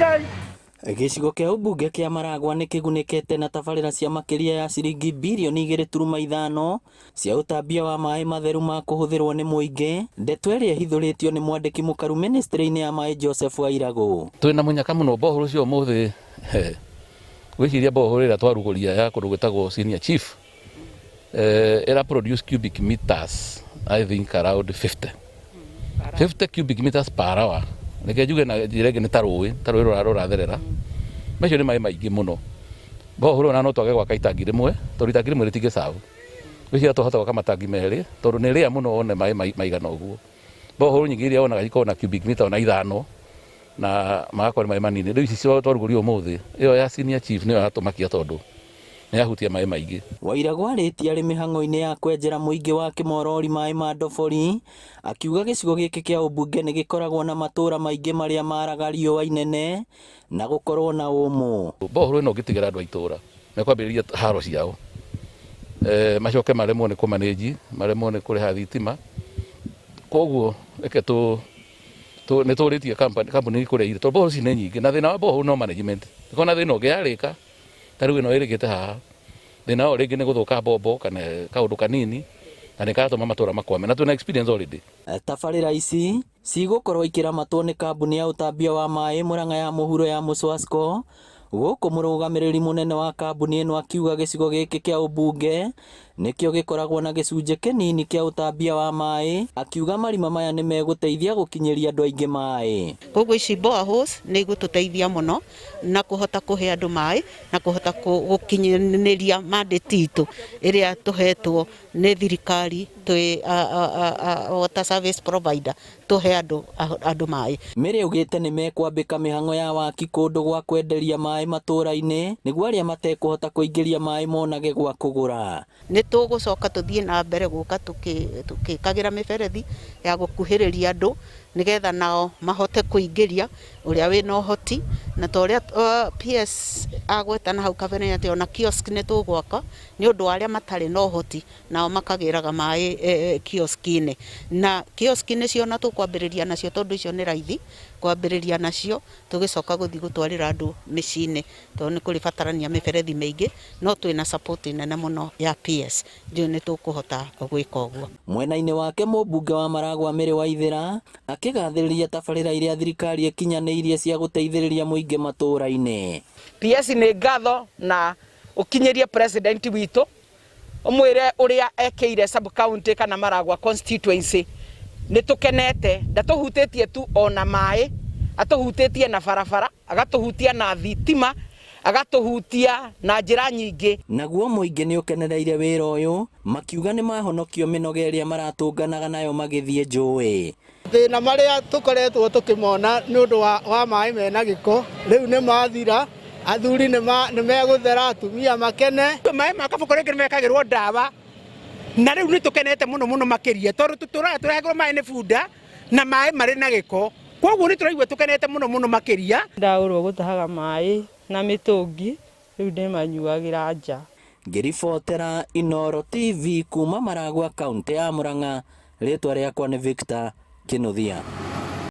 Gĩcigo kĩa ũmbunge kĩa Maragwa nĩ kĩgunĩkĩte na tabarĩra cia makĩria ya ciringi birioni 2.5 cia ũtambia wa maĩ matheru ma kũhũthĩrwo nĩ mũingĩ, ndeto ĩrĩa ĩhithũrĩtio nĩ mwandĩki mũkaru mĩnĩstrĩ-inĩ ya maĩ Joseph Wairagũ. Twĩna mũnyaka mũno borehole ũcio ũmũthĩ, ngwĩciria borehole ĩrĩa twarugũria ya kũndũ gwĩtagwo Senior Chief ĩra produce cubic meters I think around 50 50 cubic meters per hour. Reke njuge na njĩra ĩngĩ, nĩ ta rũĩ, ta rũĩ rũratherera. Macio nĩ maĩ maingĩ mũno. Borehole ona no twage gwaka itangi rĩmwe, tondũ itangi rĩmwe rĩtingĩ serve. Ngwĩciria twahota gwaka matangi merĩ, tondũ nĩ rĩa mũno wone maĩ maigana ũguo. Borehole nyingĩ iria wonaga ikoragwo na cubic meter ona 5 na magakorwo nĩ maĩ manini. Rĩu ici twarugũria ũmũthĩ, ĩyo ya Senior Chief nĩyo yatũmakia, tondũ nĩ yahutia maĩ maingĩ. Wairagũ arĩtie arĩ mĩhang'o-inĩ ya kwenjera mũingĩ wa Kĩmorori maĩ ma ndobori, akiuga gĩcigo gĩkĩ kĩa ũmbunge nĩ gĩkoragwo na matũũra maingĩ marĩa maraga riũa inene na gũkorwo na ũmũ. Borehole ĩno ũngĩtigĩra andũ a itũũra mekwambĩrĩria haro ciao, macoke maremwo nĩ kũmanĩnji, maremwo nĩ kũrĩha thitima. Koguo reke tũ nĩ tũrĩtie kambuni kũrĩa irĩ, tondũ borehole ici nĩ nyingĩ, na thĩna wa borehole no management. Ndĩkoragwo na thĩna ũngĩ yarĩka, ta rĩu ĩno ĩrĩkĩte haha, thĩna wayo rĩngĩ nĩ gũthũka mbombo kana kaũndũ kanini, na nĩ karatũma matũra makwame, na twĩna experience already. Tabarĩra ici cigũkorwo ikĩramatwo nĩ kambuni ya ũtambia wa maĩ Murang'a ya mũhuro ya Mũswasco, gũkũ mũrũgamĩrĩri mũnene wa kambuni ĩno akiuga gĩcigo gĩkĩ kĩa ũmbunge nĩkĩo gĩkoragwo na gĩcunjĩ kĩnini kĩa ũtambia wa maĩ, akiuga marima maya nĩ megũteithia gũkinyĩria andũ aingĩ maĩ. Koguo ici boreholes nĩ igũtũteithia mũno na kũhota kũhe andũ maĩ na kũhota gũkinyanĩria mandate itũ ĩrĩa tũhetwo nĩ thirikari twĩ water service provider, tũhe andũ maĩ. Mary augĩte nĩ mekwambĩka mĩhang'o ya waki kũndũ gwa kwenderia maĩ matũra-inĩ, nĩguo arĩa matekũhota kũingĩria maĩ monage gwa kũgũra. Nĩ tũgũcoka tũthiĩ na mbere gũka tũgĩkagĩra mĩberethi ya gũkuhĩrĩria andũ, nĩgetha nao mahote kũingĩria ũrĩa wĩna ũhoti, na ta ũrĩa PS agweta na hau kabere atĩ ona kiosk nĩ tũgwaka nĩ ũndũ wa arĩa matarĩ na ũhoti, nao makagĩraga maĩ kiosk-inĩ. Na kiosk nĩcio ona tũkwambĩrĩria nacio, tondũ icio nĩ raithi kwambĩrĩria nacio, tũgĩcoka gũthiĩ gũtwarĩra andũ mĩciĩ-inĩ, tondũ nĩ kũrĩ batarania mĩberethi mĩingĩ, no twĩna support nene mũno ya PS, njũĩ nĩ tũkũhota gwĩka ũguo. Mwena-inĩ wake, mũmbunge wa Maragwa Mary Waithera akĩgathĩrĩria tabarĩra iria thirikari ĩkinyanĩirie cia gũteithĩrĩria mũingĩ matũũra-inĩ. PS, nĩ ngatho na ũkinyĩrie president witũ, ũmwĩre ũrĩa ekĩire sub county kana Maragwa constituency. Nĩ tũkenete, ndatũhutĩtie tu ona maĩ, atũhutĩtie na barabara, agatũhutia na thitima, agatũhutia na njĩra nyingĩ. Naguo mũingĩ nĩ ũkenereire wĩra ũyũ, makiuga nĩ mahonokio mĩnoga ĩrĩa maratũnganaga nayo magĩthiĩ njũĩ. Thĩna marĩa tũkoretwo tũkĩmona nĩ ũndũ wa maĩ mena gĩko rĩu nĩ mathira. Athuri nĩ megũthera, atumia makene. Maĩ ma kabũkũ rĩngĩ nĩ mekagĩrwo ndawa, na rĩu nĩ tũkenete mũno mũno makĩria, tondũ tũtũraga tũrehagĩrwo maĩ nĩ bunda na maĩ marĩ na gĩko. Koguo nĩ tũraigua tũkenete mũno mũno makĩria. Ndaũrwo gũtahaga maĩ na mĩtũngi, rĩu ndĩmanyuagĩra nja. Ngĩribotera Inooro TV kuma Maragwa, kaũntĩ ya Murang'a, rĩtwa rĩakwa nĩ Victor Kinuthia.